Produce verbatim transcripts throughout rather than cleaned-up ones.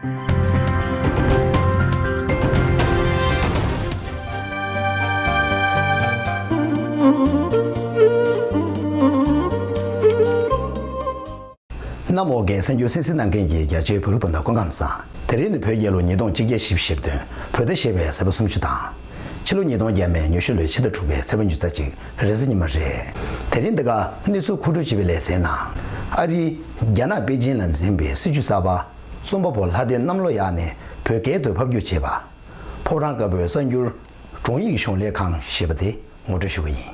གནམ་འོག་གི་གསར་འགྱུར་གསན་གཟིགས་གནང་མཁན་གྱི་རྒྱ་ཆེའི་བོད་རིགས་སྤུན་ཟླ་སྐུ་ཁམས་བཟང་། དེ་རིང་ནི་བོད་རྒྱལ་ལོ་ཉིས་སྟོང་གཅིག་བརྒྱ་བཞི་བཅུ་ཞེ་བདུན། བོད་ཟླ་བཞི་པའི་གཟའ་པ་སུམ་ཅུ་དང་། ཕྱི་ལོ་ཉིས་སྟོང་བརྒྱ་མེད་ཉི་ཤུ་ལོའི་ཕྱི་ཟླ་དྲུག་པའི་ཚེས་པ་ཉི་ཤུ་རྩ་གཅིག་རེས་གཟའ་ཉི་མ་རེད། དེ་རིང་འདི་ག་གནས་ཚུལ་མཁོ་སྤྲོད་བྱེད་པའི་ལེ་ཚན་ནང་། ཨ་རིས་རྒྱ་ནག་པེ་ཅིན་ལ་འཛིན་པའི་སྲིད་ཇུས་གསར་པ། རྩོམ་པ་པོ་ལྷ་སྡེ་གནམ་ལོ་ཡག་ནས་བོད་སྐད་དུ་ཕབ་བསྒྱུར་བྱས་པ། ཕོ་བྲང་དཀར་པོའི་གསར་འགྱུར། དྲུང་ཡིག་གཞུང་ལས་ཁང་ཞེས་པ་དེ་ངོ་སྤྲོད་ཞུ་གི་ཡིན།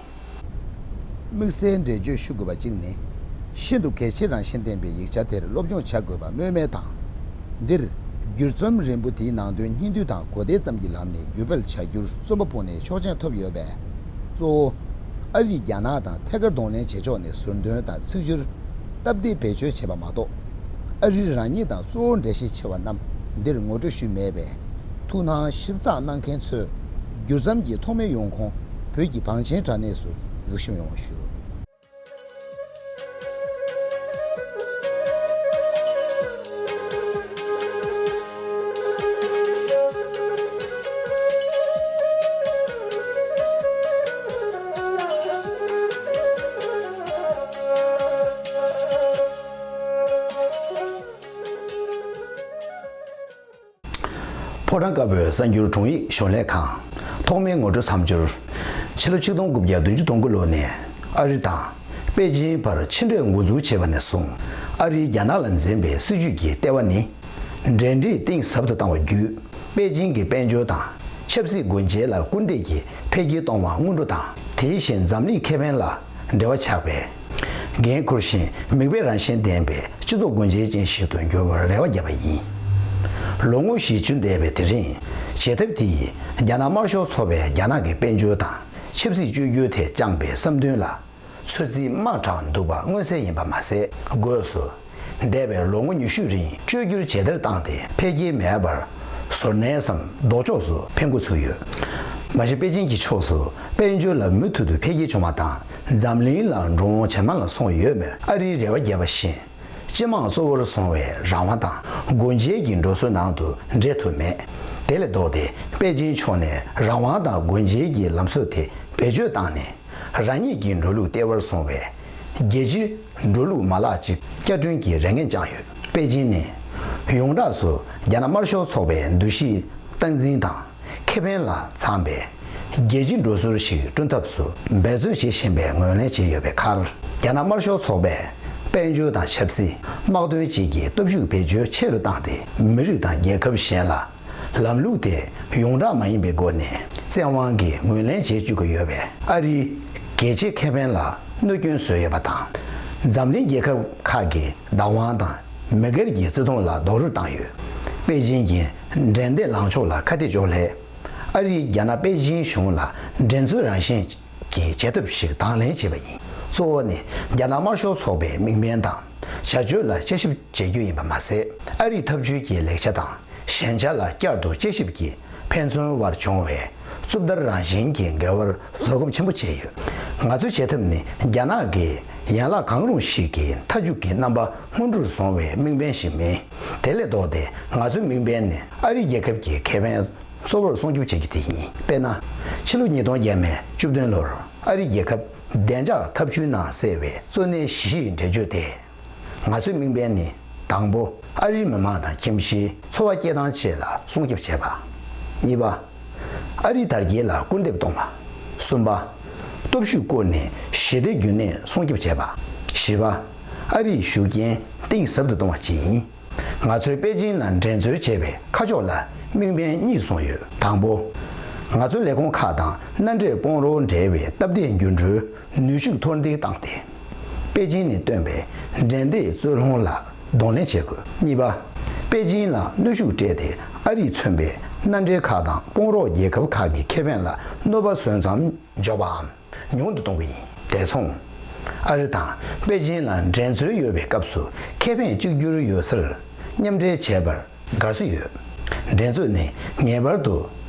དམིགས་བསལ་འགྲེལ་བརྗོད་ཞུ་དགོས་པ་གཅིག་ནི། ཤིན་ཏུ་གལ་ཆེ་རང་བཞིན་ལྡན་པའི་ཡིག་ཆ་དེར་སློབ་སྦྱོང་བྱ་དགོས་པ་སྨོས་མེད་དང་། འདིར། བསྒྱུར་རྩོམ་རིང་པོ་དེའི་ནང་དོན་སྙིང་བསྡུས་དང་གོ་བདེ་ཙམ་གྱི་ལམ་ནས་བརྒྱུད་སྤེལ་བྱ་རྒྱུར་རྩོམ་པ་པོ་ནས་ཆོག་མཆན་ཐོབ་ཡོད་པས། གཙོ་བོ། ཨ་རིས་རྒྱ་ནག་དང་ཐད་ཀར་གདོང་ལེན་བྱེད་ཕྱོགས་ནས་ཟུར་འདོན་དང་ཚིག་སྦྱོར། སྟབས་བདེ་བེད་སྤྱོད་བྱས་པ་མ་གཏོགས། ཨ་རིར་རང་ཉིད་དང་གཙོ་བོ་འགྲེལ་བཤད་ཆེ་བ་རྣམས་འདིར་ངོ་སྤྲོད་ཞུས་མེད་པས། ཐུགས་སྣང་ཞིབ་ཚགས་གནང་མཁན་ཚོས། བསྒྱུར་རྩོམ་གྱི་ཐོག་མའི་ཡོང་ཁུངས་བོད་ཀྱི་བང་ཆེན་དྲ་གནས་སུ་གཟིགས་ཞིབ་ཡོང་བ་ཞུ། ཕོ་བྲང་དཀར་པོའི་གསར་འགྱུར་དྲུང་ཡིག་གཞུང་ལས་ཁང་། ཐོག་མའི་ངོ་སྤྲོད་མཚམས་སྦྱོར། ཕྱི་ལོ་ཆིག་སྟོང་དགུ་བརྒྱ་བདུན་ཅུ་དོན་དགུ་ལོ་ནས་ཨ་རི་དང་པེ་ཅིན་བར་ཕྱི་འབྲེལ་འགོ་འཛུགས་བྱས་པ་ནས་བཟུང་། ཨ་རིས་རྒྱ་ནག་ལ་འཛིན་པའི་སྲིད་ཇུས་ཀྱི་ལྟེ་བ་ནི། འབྲེལ་འདྲིས་གཏིང་ཟབ་ཏུ་བཏང་བ་བརྒྱུད། པེ་ཅིན་གྱི་དཔལ་འབྱོར་དང་ཆབ་སྲིད་སྒོ་འབྱེད་ལ་སྐུལ་འདེད་ཀྱིས་འཕེལ་རྒྱས་གཏོང་བར་སྔོན་འགྲོ་དང་། དེ་བཞིན་འཛམ་གླིང་ཁེ་ཕན་ལ་འབྲེལ་བ་ཆགས་པའི། འགན་འཁུར་ཞིང་མིག་དཔེ་རང་བཞིན་ལྡན་པའི་སྤྱི་ཚོགས་སྒོ་འབྱེད་ཅན་ཞིག་ཏུ་འགྱུར་བར་རེ་བ་བརྒྱབ་པ་ཡིན། ལོ་ངོ་བཞི་བཅུ་འདས་པའི་དེ་རིང་། བྱེད་ཐབས་དེ་ཡིས་རྒྱ་ནག་དམར་ཤོག་ཚོགས་པས་རྒྱ་ནག་གི་དཔལ་འབྱོར་དང་ཆབ་སྲིད་བཅོས་བསྒྱུར་ཐད་བཅངས་པའི་བསམ་འདུན་ལ། ཚོད་རྩིས་དམག་དྲག་འདུག་པ་མངོན་གསལ་ཡིན་པ་མ་ཟད། སྒོས་སུ། འདས་པའི་ལོ་ངོ་ཉི་ཤུའི་རིང་བཅོས་བསྒྱུར་ཇེ་དར་བཏང་སྟེ་འཕེལ་རྒྱས་མེད་པར་ཟུར་ནས་སམ་ལྡོག་ཕྱོགས་སུ་འཕེན་འགོ་ཚུགས་ཡོད། མ་གཞི་པེ་ཅིན་གྱི་ཕྱོགས་སུ་དཔལ་འབྱོར་ལ་མུ་མཐུད་དུ་འཕེལ་རྒྱས་བྱུང་བ་དང་འཛམ་གླིང་ལ་འགྲོ་འོང་ཇེ་མང་ལ་སོང་ཡོད་མོད། ཨ་རིས་རེ་བ་བརྒྱབ་པ་བཞིན་སྤྱི་དམངས་གཙོ་བོར་བཟུང་བའི་རང་དབང་དང་སྒོ་འབྱེད་ཀྱི་འགྲོ་སྲོལ་ནང་དུ་འདྲེས་ཐུབ་མེད། དེ་ལས་ལྡོག་སྟེ་པེ་ཅིན་ཕྱོགས་ནས་རང་དབང་དང་སྒོ་འབྱེད་ཀྱི་ལམ་སྲོལ་དེ་བེད་སྤྱོད་བཏང་ནས། རང་ཉིད་ཀྱི་འགྲོ་ལུགས་ལྟེ་བར་བཟུང་བའི་རྒྱལ་སྤྱིའི་འགྲོ་ལུགས་མ་ལག་ཅིག་བསྐྱར་སྐྲུན་གྱི་རེ་ངན་བཅངས་ཡོད། པེ་ཅིན་ནི་ཡོངས་གྲགས་སུ་རྒྱ་ནག་དམར་ཤོག་ཚོགས་པའི་འདུ་ཤེས་སྟངས་འཛིན་དང་ཁེ་ཕན་ལ་འཚམ་པའི་རྒྱལ་སྤྱིའི་འགྲོ་སྲོལ་ཞིག་བསྐྲུན་ཐབས་སུ་འབད་བརྩོན་བྱེད་བཞིན་པའི་ངོས་ལེན་བྱས་ཡོད་པའི་ཁར། རྒྱ་ནག་དམར་ཤོག་ཚོགས་པས་དཔལ་འབྱོར་དང་ཆབ་སྲིད། དམག་དོན་བཅས་ཀྱི་སྟོབས་ཤུགས་བེད་སྤྱོད་ཆེ་རུ་བཏང་སྟེ། མི་རིགས་དང་རྒྱལ་ཁབ་གཞན་ལ། ལམ་ལུགས་དེ་ཡོངས་གྲགས་མ་ཡིན་པའི་སྒོ་ནས་བཙན་དབང་གིས་ངོས་ལེན་བྱེད་བཅུག་གི་ཡོད་པས། ཨ་རིའི་གལ་ཆེའི་ཁེ་ཕན་ལ་གནོད་སྐྱོན་བཟོས་ཡོད་པ་དང་། འཛམ་གླིང་རྒྱལ་ཁབ་ཁག་གི་བདག་དབང་དང་མི་སྒེར་གྱི་བརྩི་མཐོང་ལ་རྡོག་རོལ་བཏང་ཡོད། པེ་ཅིན་གྱི་འགྲན་བསྡུར་ལངས་ཕྱོགས་ལ་ཁ་གཏད་གཅོག་སླད། ཨ་རིས་རྒྱ་ནག་པེ་ཅིན་གཞུང་ལ་འགྲན་རྩོད་རང་བཞིན་གྱི་བྱེད་ཐབས་ཤིག་དང་ལེན་བྱས་པ་ཡིན། གཙོ་བོ་ནི་རྒྱ་ནག་དམར་ཤོག་ཚོགས་པའི་དམིགས་འབེན་དང་བྱ་སྤྱོད་ལ་དཔྱད་ཞིབ་བྱེད་རྒྱུ་ཡིན་པ་མ་ཟད། ཨ་རིའི་འཐབ་ཇུས་ཀྱི་ལེགས་ཆ་དང་ཞན་ཆ་ལ་བསྐྱར་དུ་དཔྱད་ཞིབ་ཀྱིས་ཕན་ཚུན་དབར་བྱུང་བའི་རྩུབ་བརྡར་རང་བཞིན་གྱི་འགལ་བར་བཟོད་སྒོམ་ཆེན་པོ་བྱས་ཡོད། ང་ཚོའི་བྱེད་ཐབས་ནི་རྒྱ་ནག་གི་ཡན་ལག་གང་རུང་ཞིག་གི་མཐའ་མཇུག་གི་རྣམ་པ་སྔོན་འགྲོར་བཟུང་བའི་དམིགས་འབེན་ཞིག་མིན། དེ་ལས་ལྡོག་སྟེ་ང་ཚོའི་དམིགས་འབེན་ནི་ཨ་རིའི་རྒྱལ་ཁབ་ཀྱི་ཁེ་ཕན་གཙོ་བོར་སྲུང་སྐྱོབ་བྱེད་རྒྱུ་དེ་ཡིན། དཔེར་ན། ཕྱི་ལོ་ཉིས་སྟོང་བརྒྱ་མེད་བཅུ་བདུན་ལོར་ཨ་རིའི་རྒྱལ་ཁབ་བདེ་འཇགས་འཐབ་ཇུས་ནང་གསལ་བའི་གཙོ་གནད་བཞི་ཡི་འགྲེལ་བརྗོད་དེ། ང་ཚོའི་དམིགས་འབེན་ནི། དང་པོ། ཨ་རིའི་མི་དམངས་དང་ཁྱིམ་གཞིས་འཚོ་བ་སྐྱེལ་སྟངས་བཅས་ལ་སྲུང་སྐྱོབ་བྱེད་པ། གཉིས་པ། ཨ་རིའི་དར་རྒྱས་ལ་སྐུལ་འདེད་གཏོང་བ། གསུམ་པ། སྟོབས་ཤུགས་བཀོལ་ནས་ཞི་བདེ་རྒྱུན་གནས་སྲུང་སྐྱོབ་བྱེད་པ། བཞི་པ། ཨ་རིའི་ཤུགས་རྐྱེན་གཏིང་ཟབ་ཏུ་གཏོང་བ་བཅས་ཡིན། ང་ཚོས་པེ་ཅིན་ལ་འགྲན་རྩོད་བྱེད་པའི་ཁ་ཕྱོགས་ལ་དམིགས་འབེན་གཉིས་བཟུང་ཡོད། དང་པོ། ང་ཚོའི་ལས་ཁུངས་ཁག་དང་མནའ་འབྲེལ་དཔུང་རོགས་འབྲེལ་བའི་སྟབས་བདེ་འགྱུར་འགྲོས་ནུས་ཤུགས་མཐོར་འདེགས་བཏང་སྟེ། པེ་ཅིན་ནས་བཏོན་པའི་འགྲན་བསྡུར་རྩོད་ལྷུང་ལ་གདོང་ལེན་བྱེད་དགོས། གཉིས་པ། པེ་ཅིན་ལ་གནོན་ཤུགས་སྤྲད་དེ་ཨ་རིས་མཚོན་པའི་མནའ་འབྲེལ་ཁག་དང་དཔུང་རོགས་རྒྱལ་ཁབ་ཁག་གི་ཁེ་ཕན་ལ་གནོད་པ་བཟོས་མཚམས་འཇོག་པའམ། ཉུང་དུ་གཏོང་གི་ཡིན། དེ་མཚུངས། ཨ་རི་དང་པེ་ཅིན་ལ་འགྲན་རྩོད་ཡོད་པའི་སྐབས་སུ་ཁེ་ཕན་གཅིག་གྱུར་ཡོད་སར་མཉམ་འབྲེལ་བྱས་པར་དགའ་བསུ་ཡོད། འགྲན་རྩོད་ནི་ངེས་པར་དུ་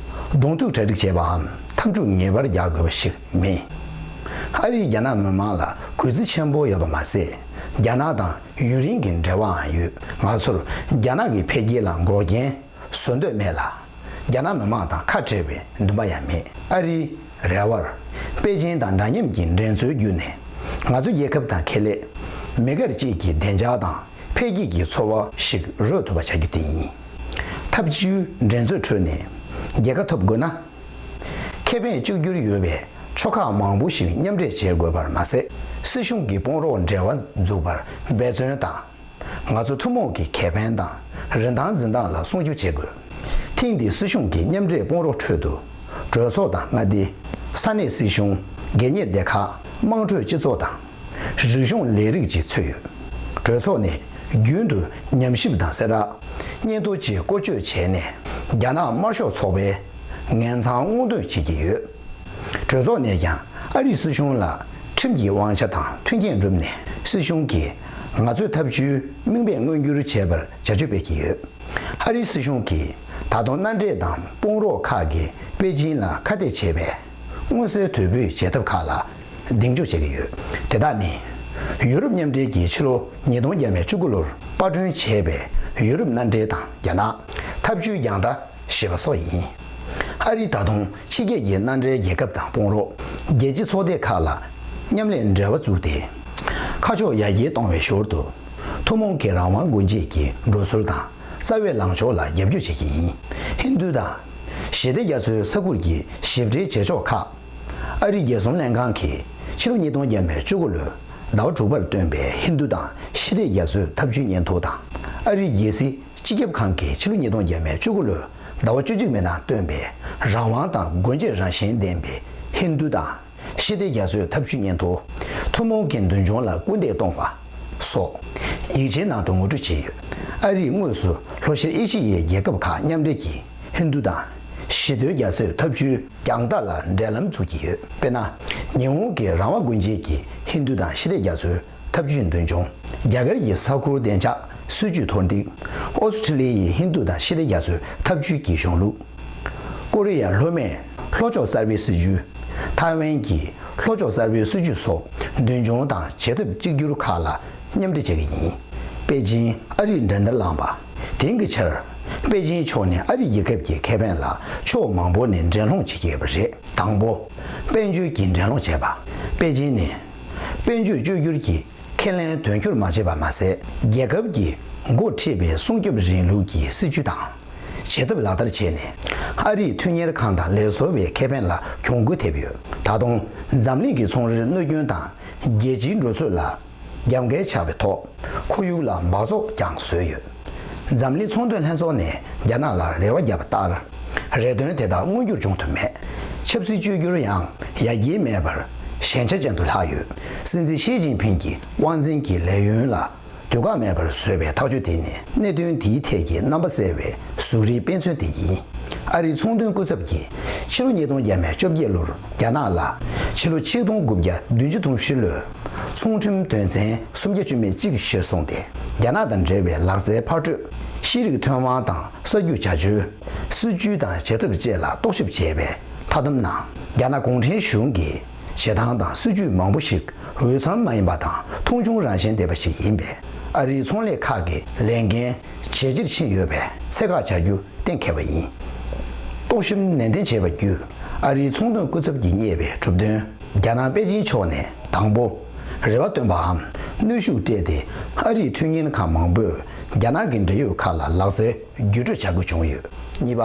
གདོང་ཐུག་གྲ་སྒྲིག་བྱས་པའམ་འཐབ་འཁྲུག་ངེས་པར་རྒྱག་དགོས་པ་ཞིག་མིན། ཨ་རིས་རྒྱ་ནག་མི་དམངས་ལ་གུས་བརྩི་ཆེན་པོ་ཡོད་པ་མ་ཟད། རྒྱ་ནག་དང་ཡུན་རིང་གི་འབྲེལ་བའང་ཡོད། ང་ཚོར་རྒྱ་ནག་གི་འཕེལ་རྒྱས་ལ་འགོག་རྐྱེན་བཟོ་འདོད་མེད་ལ། རྒྱ་ནག་མི་དམངས་དང་ཁ་བྲལ་བའི་འདུན་པ་ཡང་མེད། ཨ་རིའི་རེ་བར་པེ་ཅིན་དང་འདྲ་མཉམ་གྱི་འགྲན་རྩོད་བརྒྱུད་ནས། ང་ཚོ་རྒྱལ་ཁབ་དང་ཁེ་ལས་མི་སྒེར་གཅིག་གི་བདེ་འཇགས་དང་འཕེལ་རྒྱས་ཀྱི་འཚོ་བ་ཞིག་རོལ་ཐུབ་པ་བྱ་རྒྱུ་དེ་ཡིན། ཐབས་བྱུས་འགྲན་རྩོད་ཁྲོད་ནས་རྒྱལ་ཁ་ཐོབ་དགོས་ན། ཁེ་ཕན་གཅིག་གྱུར་ཡོད་པའི་ཕྱོགས་ཁག་མང་པོ་ཞིག་མཉམ་འབྲེལ་བྱེད་དགོས་པར་མ་ཟད། སྲིད་གཞུང་གི་དཔུང་རོགས་འབྲེལ་བ་འཛུགས་པར་འབད་བརྩོན་དང་། ང་ཚོ་ཐུན་མོང་གི་ཁེ་ཕན་དང་རིན་ཐང་འཛིན་སྟངས་ལ་སྲུང་སྐྱོབ་བྱེད་དགོས། ཐེངས་འདིའི་སྲིད་གཞུང་གི་མཉམ་འབྲེལ་དཔུང་རོགས་ཁྲོད་དུ། གྲོས་ཚོགས་དང་མངའ་སྡེ། ས་གནས་སྲིད་གཞུང་། སྒེར་གཉེར་སྡེ་ཁག་དམངས་ཁྲོད་སྤྱི་ཚོགས་དང་། རིག་གཞུང་ལས་རིགས་བཅས་ཚུད་ཡོད། གྲོས་ཚོགས་ནས་རྒྱུན་དུ་ཉམས་ཞིབ་དང་གསལ་བསྒྲགས། སྙན་ཐོ་བཅས་བཀོལ་སྤྱོད་བྱས་ནས། རྒྱ་ནག་དམར་ཤོག་ཚོགས་པའི་ངན་མཚང་སྔོག་འདོན་བྱེད་ཀྱི་ཡོད། གྲོས་ཚོགས་ནས་ཀྱང་ཨ་རིའི་སྲིད་གཞུང་ལ་ཁྲིམས་ཀྱི་དབང་ཆ་དང་མཐུན་རྐྱེན་བསྒྲུབས་ནས། སྲིད་གཞུང་གིས་ང་ཚོའི་ཐབས་བྱུས་མིང་འབེབས་མངོན་འགྱུར་བྱེད་པར་བྱ་སྤྱོད་སྤེལ་གྱི་ཡོད། ཨ་རིའི་སྲིད་གཞུང་གིས་ད་དུང་མནའ་འབྲེལ་དང་དཔུང་རོགས་ཁག་གིས་པེ་ཅིན་ལ་ཁ་གཏད་བྱས་པའི་མངོན་གསལ་དོད་པོའི་བྱེད་ཐབས་ཁག་ལ་གདེང་འཇོག་བྱེད་ཀྱི་ཡོད། དེ་དག་ནི། ཡུ་རོབ་མཉམ་འབྲེལ་གྱིས་ཕྱི་ལོ་ཉིས་སྟོང་བརྒྱ་མེད་བཅུ་དགུ་ལོར་པར་སྐྲུན་བྱས་པའི་ཡུ་རོབ་མནའ་འབྲེལ་དང་རྒྱ་ནག་ཐབས་བྱུས་རྒྱང་ལྟ་ཞེས་པ་སོགས་ཡིན། ཨ་རིས་ད་དུང་ཕྱི་རྒྱལ་གྱི་མནའ་འབྲེལ་རྒྱལ་ཁབ་དང་དཔུང་རོགས་རྒྱལ་སྤྱིའི་ཚོགས་སྡེ་ཁག་ལ་མཉམ་ལས་འབྲེལ་བ་བཙུགས་ཏེ། ཁ་ཕྱོགས་ཡར་རྒྱས་གཏོང་བའི་ཞོར་དུ། ཐུན་མོང་གི་རང་དབང་སྒོ་འབྱེད་ཀྱི་འགྲོ་སྲོལ་དང་རྩ་བའི་ལངས་ཕྱོགས་ལ་རྒྱབ་སྐྱོར་བྱེད་ཀྱི་ཡིན། ཧིན་རྡུ་དང་ཞི་བདེ་རྒྱ་མཚོའི་ས་ཁུལ་གྱི་ཞིབ་ཕྲའི་བྱེད་ཕྱོགས་ཁག་ཨ་རིའི་རྒྱལ་སྲུང་ལྷན་ཁང་གིས་ཕྱི་ལོ་ཉིས་སྟོང་བརྒྱ་མེད་བཅུ་དགུ་ལོའི་ཟླ་བ་དྲུག་པར་བཏོན་པའི་ཧིན་རྡུ་དང་ཞི་བདེ་རྒྱ་མཚོའི་ཐབས་བྱུས་སྙན་ཐོ་དང་། ཨ་རིའི་རྒྱལ་སྲིད་སྤྱི་ཁྱབ་ཁང་གིས་ཕྱི་ལོ་ཉིས་སྟོང་བརྒྱ་མེད་བཅུ་དགུ་ལོའི་ཟླ་བ་བཅུ་གཅིག་པའི་ནང་བཏོན་པའི་རང་དབང་དང་སྒོ་འབྱེད་རང་བཞིན་ལྡན་པའི་ཧིན་རྡུ་དང་ཞི་བདེ་རྒྱ་མཚོའི་ཐབས་བྱུས་སྙན་ཐོ། ཐུན་མོང་གི་མདུན་ལྗོངས་ལ་སྐུལ་འདེད་གཏོང་བ་སོགས་ཡིག་ཆའི་ནང་དུ་ངོ་སྤྲོད་བྱས་ཡོད། ཨ་རིས་དངོས་སུ་ལྷོ་ཤར་ཨེ་ཤི་ཡའི་རྒྱལ་ཁབ་ཁག་མཉམ་འབྲེལ་གྱིས་ཧིན་རྡུ་དང་ཞི་བདེ་རྒྱ་མཚོའི་ཐབས་བྱུས་རྒྱང་ལྟ་ལ་འབྲེལ་ལམ་འཛུགས་ཀྱི་ཡོད། དཔེར་ན། ཉི་ཧོང་གི་རང་དབང་སྒོ་འབྱེད་ཀྱི་ཧིན་རྡུ་དང་ཞི་བདེ་རྒྱ་མཚོའི་ཐབས་བྱུས་མདུན་ལྗོངས། རྒྱ་གར་གྱི་ས་ཁུལ་བདེ་འཇགས་སྲིད་ཇུས་མཐོར་འདེགས། ཨོ་སི་ཁྲི་ལི་ཡའི་ཧིན་རྡུ་དང་ཞི་བདེ་རྒྱ་མཚོའི་ཐབས་བྱུས་ཀྱི་གཞུང་ལུགས། ཀོ་རི་ཡ་ལྷོ་མའི་ལྷོ་ཕྱོགས་གསར་པའི་སྲིད་ཇུས། ཐའེ་ཝན་གྱི་ལྷོ་ཕྱོགས་གསར་པའི་སྲིད་ཇུས་སོགས་མདུན་ལྗོངས་དང་བྱེད་ཐབས་གཅིག་གྱུར་ཁག་ལ་མཉམ་འབྲེལ་བྱེད་ཀྱི་ཡིན། པེ་ཅིན་ཨ་རིའི་འགྲན་བསྡུར་ལངས་པ། དེང་གི་ཆར། པེ་ཅིན་ཕྱོགས་ནས་ཨ་རིའི་རྒྱལ་ཁབ་ཀྱི་ཁེ་ཕན་ལ་ཕྱོགས་མང་པོ་ནས་འགྲན་སློང་བྱེད་ཀྱི་ཡོད་པ་རེད། དང་པོ། དཔལ་འབྱོར་གྱི་འགྲན་སློང་བྱས་པ། པེ་ཅིན་ནས་དཔལ་འབྱོར་བཅོས་བསྒྱུར་གྱི་ཁས་ལེན་དོན་འཁྱོལ་མ་བྱས་པ་མ་ཟད། རྒྱལ་ཁབ་ཀྱིས་འགོ་ཁྲིད་པའི་སྲུང་སྐྱོབ་རིང་ལུགས་ཀྱི་སྲིད་ཇུས་དང་བྱེད་ཐབས་ལག་བསྟར་བྱས་ནས། ཨ་རིའི་མཐུན་གཉེར་ཁང་དང་ལས་བཟོ་བའི་ཁེ་ཕན་ལ་གྱོང་གུན་ཐེབས་ཡོད། ད་དུང་འཛམ་གླིང་གི་ཚོང་རའི་གནོད་སྐྱོན་དང་རྒྱལ་སྤྱིའི་འགྲོ་སྲོལ་ལ་རྒྱབ་འགལ་ཆགས་པའི་ཐོག་ཁོར་ཡུག་ལ་འབག་བཙོག་ཀྱང་བཟོས་ཡོད། འཛམ་གླིང་ཚོང་དོན་ལྷན་ཚོགས་ནས་རྒྱ་ནག་ལ་རེ་བ་བརྒྱབ་པ་ལྟར། རེ་འདུན་དེ་དག་མངོན་འགྱུར་བྱུང་ཐུབ་མེད། ཆབ་སྲིད་བཅོས་བསྒྱུར་ཡང་ཡར་རྒྱས་མེད་པར་ཞན་ཆ་ཅན་དུ་ལྷག་ཡོད། སྲིད་འཛིན་ཞི་ཅིན་ཕིང་གི་དབང་འཛིན་གྱི་ལས་ཡུན་ལ་དུས་བཀག་མེད་པར་བཟོས་པའི་ཐག་གཅོད་དེ་ནི་གནད་དོན་དེའི་ཐད་ཀྱི་རྣམ་པ་གསལ་བའི་གཟུགས་རིས་དཔེ་མཚོན་དེ་ཡིན། ཨ་རིའི་ཚོང་དོན་སྐུ་ཚབ་ཀྱིས་ཕྱི་ལོ་ཉིས་སྟོང་བརྒྱ་མེད་བཅོ་བརྒྱད་ལོར་རྒྱ་ནག་ལ་ཕྱི་ལོ་ཆིག་སྟོང་དགུ་བརྒྱ་བདུན་ཅུ་དོན་བཞི་ལོའི་ཚོང་ཁྲིམས་དོན་ཚན་སུམ་བརྒྱ་བཅུ་མེད་གཅིག་གཞིར་བཟུང་སྟེ། རྒྱ་ནག་དང་འབྲེལ་བའི་ལག་རྩལ་ཕར་སྤྲོད། ཤེས་རིག་ཐོན་དབང་དང་གསར་འགྱུར་བྱ་སྤྱོད། སྲིད་ཇུས་དང་བྱེད་ཐབས་བཅས་ལ་རྟོག་ཞིབ་བྱས་པའི་མཐའ་སྡོམ་ནང་། རྒྱ་ནག་གུང་ཁྲན་གཞུང་གི་བྱེད་སྟངས་དང་སྲིད་ཇུས་མང་པོ་ཞིག་འོས་འཚམ་མ་ཡིན་པ་དང་མཐོང་ཆུང་རང་བཞིན་ལྡན་པ་ཞིག་ཡིན་པས། ཨ་རིའི་ཚོང་ལས་ཁག་གི་ལས་འགན་ཇེ་ཆེར་ཕྱིན་ཡོད་པས་ཚད་བཀག་བྱ་རྒྱུ་གཏན་འཁེལ་བ་ཡིན། རྟོག་ཞིབ་ནན་ཏན་བྱས་པ་བརྒྱུད། ཨ་རིའི་ཚོང་དོན་སྐུ་ཚབ་ཀྱིས་བསྙད་པའི་གྲུབ་དོན། རྒྱ་ནག་པེ་ཅིན་ཕྱོགས་ནས་དང་པོ། རེ་བ་བཏོན་པའམ་གནོན་ཤུགས་སྤྲད་དེ། ཨ་རིའི་མཐུན་གཉེར་ཁང་མང་པོས་རྒྱ་ནག་གི་འབྲེལ་ཡོད་ཁག་ལ་ལག་རྩལ་བརྒྱུད་སྤྲོད་བྱ་དགོས་བྱུང་ཡོད། གཉིས་པ།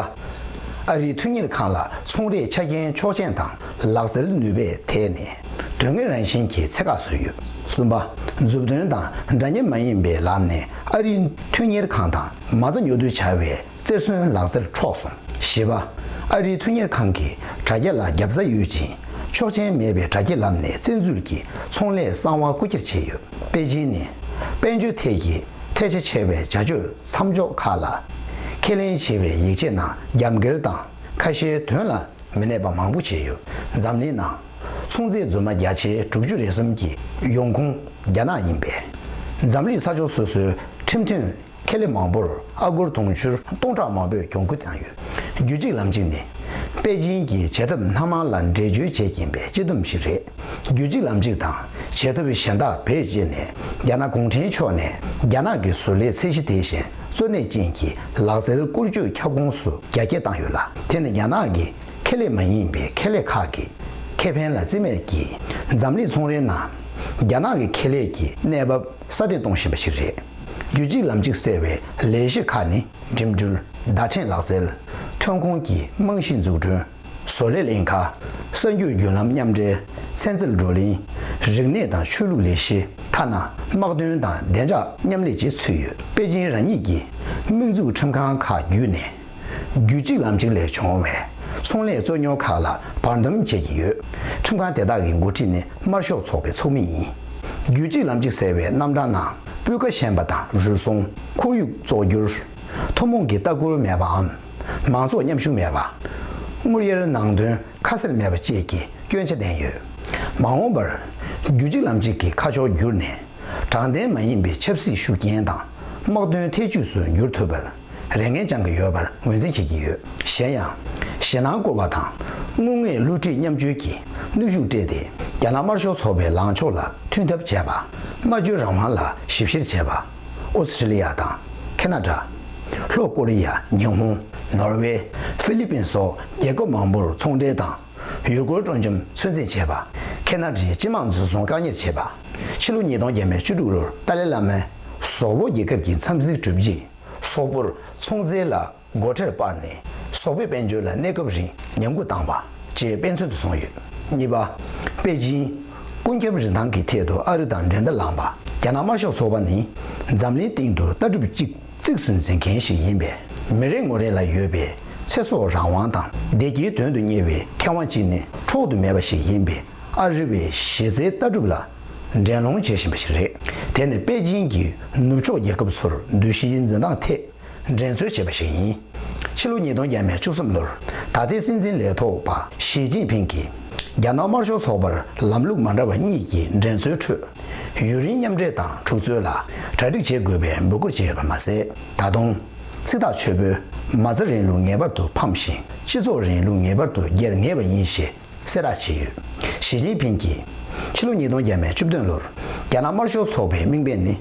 ཨ་རིའི་མཐུན་གཉེར་ཁང་ལ་ཚོང་རའི་ཆ་རྐྱེན་ཆོག་མཆན་དང་ལག་རྩལ་ནུས་པའི་ཐད་ནས་དོན་དངོས་རང་བཞིན་གྱི་ཚད་བཀག་བཟོས་ཡོད། གསུམ་པ། མཛུབ་སྟོན་དང་འདྲ་མཉམ་མ་ཡིན་པའི་ལམ་ནས་ཨ་རིའི་མཐུན་གཉེར་ཁང་དང་མ་རྩ་ཉོ་སྡུད་བྱ་བའི་རྩེར་སོན་ལག་རྩལ་འཕྲོག་སོང་། བཞི་པ། ཨ་རིའི་མཐུན་གཉེར་ཁང་གི་དྲ་རྒྱ་ལ་རྒྱབ་རྩ་ཡོད་ཅིང་ཆོག་མཆན་མེད་པའི་དྲ་རྒྱའི་ལམ་ནས་བཙན་འཛུལ་གྱིས་ཚོང་ལས་གསང་བ་རྐུ་འཁྱེར་བྱས་ཡོད། པེ་ཅིན་ནས་དཔལ་འབྱོར་ཐད་ཀྱི་ཐལ་ཆ་ཆེ་བའི་བྱ་སྤྱོད་མཚམས་འཇོག་ཁག་ལ་ཁས་ལེན་བྱས་པའི་ཡིག་ཆའི་ནང་རྒྱབ་འགལ་དང་ཁ་ཞེ་དོན་ལ་མི་གནས་པ་མང་པོ་བྱས་ཡོད། འཛམ་གླིང་ནང་ཚོང་རྫས་རྫུན་མ་བརྒྱ་ཆའི་དྲུག་ཅུ་རེ་གསུམ་གྱི་ཡོང་ཁུངས་རྒྱ་ནག་ཡིན་པས། འཛམ་གླིང་ས་ཕྱོགས་སོ་སོའི་ཁྲིམས་མཐུན་ཁེ་ལས་མང་པོར་ཨ་སྒོར་དུང་ཕྱུར་སྟོང་ཕྲག་མང་པོས་གྱོང་གུན་བཏང་ཡོད། རྒྱུད་གཅིག་ལམ་གཅིག་ནི་པེ་ཅིན་གྱི་བྱེད་ཐབས་སྣ་མང་ལ་འགྲེལ་བརྗོད་བྱེད་ཀྱིན་པའི་སྤྱི་བསྡོམས་ཤིག་རེད། རྒྱུད་གཅིག་ལམ་གཅིག་དང་ བྱེད་ཐབས་གཞན་དག་བེད་སྤྱད་ནས། རྒྱ་ནག་གུང་ཁྲན་ཕྱོགས་ནས་རྒྱ་ནག་གི་བཟོ་ལས་ཚད་གཞི་དེ་བཞིན་གཙོ་གནད་ཅན་གྱི་ལག་རྩལ་བཀོལ་སྤྱོད་ཁྱབ་ཁོངས་སུ་རྒྱ་སྐྱེད་བཏང་ཡོད་ལ། དེ་ནི་རྒྱ་ནག་གི་ཁེ་ལས་མ་ཡིན་པའི་ཁེ་ལས་ཁག་གི་ཁེ་ཕན་ལ་བརྩི་མེད་ཀྱིས། འཛམ་གླིང་ཚོང་རའི་ནང་རྒྱ་ནག་གི་ཁེ་ལས་ཀྱི་གནས་བབ་སྲ་བརྟན་གཏོང་བཞིན་པ་ཞིག་རེད། རྒྱུད་གཅིག་ལམ་གཅིག་ཟེར་བའི་ལས་གཞི་ཁག་ནི། འགྲིམ་འགྲུལ། བརྡ་འཕྲིན་ལག་རྩལ། ཐོན་ཁུངས་ཀྱི་རྨང་གཞི་འཛུགས་སྐྲུན། བཟོ་ལས་ལྷན་ཁང་། གསར་འགྱུར་བརྒྱུད་ལམ་མཉམ་འབྲེལ། ཚན་རྩལ་བགྲོ་གླེང་། རིག་གནས་དང་ཆོས་ལུགས་ལས་གཞི། ཐ་ན་དམག་དོན་དང་བདེ་འཇགས་མཉམ་ལས་བཅས་ཚུད་ཡོད། པེ་ཅིན་རང་ཉིད་ཀྱི་དམིགས་འཛུགས་ཁྲིམས་ཁང་ཁག་བརྒྱུད་ནས། རྒྱུད་གཅིག་ལམ་གཅིག་ལས་བྱུང་བའི་ཚོང་ལས་རྩོད་རྙོག་ཁག་ལ་བར་འདུམ་བྱེད་ཀྱི་ཡོད། ཁྲིམས་ཁང་དེ་དག་གི་འགོ་ཁྲིད་ནི་དམར་ཤོག་ཚོགས་པའི་ཚོགས་མི་ཡིན། རྒྱུད་གཅིག་ལམ་གཅིག་ཟེར་བའི་རྣམ་གྲངས་ནང་། སྤུས་ཀ་ཞན་པ་དང་རུལ་སུངས། ཁོར་ཡུག་བཙོག་འགྱུར། ཐུན་མོང་གི་ལྟ་སྐུལ་མེད་པའམ། མང་ཚོགས་མཉམ་ཞུགས་མེད་པ། དངུལ་གཡར་ནང་དོན་ཁ་གསལ་མེད་པ་བཅས་ཀྱི་སྐྱོན་ཆ་ལྡན་ཡོད། མ་འོངས་པར། རྒྱུད་གཅིག་ལམ་གཅིག་གི་ཁ་ཕྱོགས་བསྒྱུར་ནས། དྲང་བདེན་མ་ཡིན་པའི་ཆབ་སྲིད་ཤུགས་རྐྱེན་དང་། དམག་དོན་ཐེ་བྱུས་སུ་འགྱུར་ཐུབ་པར། རེ་ངན་བཅང་གི་ཡོད་པར་ངོས་འཛིན་བྱེད་ཀྱི་ཡོད། གཞན་ཡང་། ཞེད་སྣང་བསྐུལ་བ་དང་། དངུལ་དངོས་བསླུ་བྲིད་མཉམ་སྤྱོད་ཀྱི་གནོན་ཤུགས་སྤྲད་དེ། རྒྱ་ནག་དམར་ཤོག་ཚོགས་པའི་ལངས་ཕྱོགས་ལ་མཐུན་ཐབས་བྱས་པ། སྨྲ་བརྗོད་རང་དབང་ལ་ཞིབ་བཤེར་བྱས་པ། ཨོ་སི་ཁྲི་ལི་ཡ་དང་། ཁེ་ན་ཌ། ལྷོ་ཀོ་རི་ཡ། ཉི་ཧོང་། ནོར་ཝེ། ཧྥི་ལི་པིན་སོགས་རྒྱལ་ཁབ་མང་པོར་ཚོང་འབྲེལ་དང་། ཡུལ་སྐོར་སྤྲོ་འཆམ་ཚོད་འཛིན་བྱས་པ། ཁེ་ན་ཌའི་སྤྱི་དམངས་འཛིན་བཟུང་བཀག་ཉར་བྱས་པ། ཕྱི་ལོ་ཉིས་སྟོང་བརྒྱ་མེད་བཅུ་དྲུག་ལོར་ཏཱ་ལའི་བླ་མས་སོག་པོ་རྒྱལ་ཁབ་ཀྱི་འཚམས་གཟིགས་གྲུབ་རྗེས། སོག་པོར་ཚོང་རྫས་ལ་སྒོ་ཁྲལ་སྤར་ནས། སོག་པོའི་དཔལ་འབྱོར་ལ་གནས་སྐབས་རིང་ཉམས་རྒུད་བཏང་བ་བཅས་དཔེ་མཚོན་དུ་སོང་ཡོད། གཉིས་པ། པེ་ཅིན། ཀུན་ཁྱབ་རིན་ཐང་གི་ཐད་དུ་ཨ་རི་དང་འགྲན་ཟླ་ལངས་པ། རྒྱ་ནག་དམར་ཤོག་ཚོགས་པ་ནི། འཛམ་གླིང་སྟེང་དུ་ལྟ་གྲུབ་གཅིག་གཙིགས་སུ་འཛིན་མཁན་ཞིག་ཡིན་པས། མི་རེ་ངོ་རེ་ལ་ཡོད་པའི་ཚེ་སྲོག་རང་དབང་དང་བདེ་སྐྱིད་དོན་དུ་གཉེར་བའི་ཁེ་དབང་གཅིག་ནི་འཕྲོག་ཏུ་མེད་པ་ཞིག་ཡིན་པས། ཨ་རི་བའི་གཞི་རྩའི་ལྟ་གྲུབ་ལ་འགྲན་སློང་བྱེད་བཞིན་པ་ཞིག་རེད། དེ་ནི་པེ་ཅིན་གྱིས་ནུབ་ཕྱོགས་རྒྱལ་ཁབ་ཚོར་འདུ་ཤེས་འཛིན་སྟངས་ཐད་འགྲན་རྩོད་བྱས་པ་ཞིག་ཡིན། ཕྱི་ལོ་ཉིས་སྟོང་བརྒྱ་མེད་བཅུ་གསུམ་ལོར་ད་ལྟའི་སྲིད་འཛིན་ལས་ཐོག་པ་ཞི་ཅིན་ཕིང་གིས། རྒྱ་ནག་དམར་ཤོག་ཚོགས་པར་ལམ་ལུགས་མ་འདྲ་བ་གཉིས་ཀྱི་འགྲན་རྩོད་ཁྲོད། ཡུན་རིང་མཉམ་འབྲེལ་དང་འཁྲུག་རྩོད་ལ་གྲ་སྒྲིག་བྱེད་དགོས་པའི་འབོད་སྐུལ་བྱས་ཡོད་པ་མ་ཟད། ད་དུང་། ཚིག་ཐག་ཆོད་པོས། མ་རྩ་རིང་ལུགས་ངེས་པར་དུ་ཕམ་ཞིང་། སྤྱི་ཚོགས་རིང་ལུགས་ངེས་པར་དུ་སྒེར་ངེས་པ་ཡིན་ཞེས་གསལ་བསྒྲགས་བྱས་ཡོད། ཞི་ཅིན་ཕིང་གིས། ཕྱི་ལོ་ཉིས་སྟོང་བརྒྱ་མེད་བཅུ་བདུན་ལོར། རྒྱ་ནག་དམར་ཤོག་ཚོགས་པའི་དམིགས་འབེན་ནི།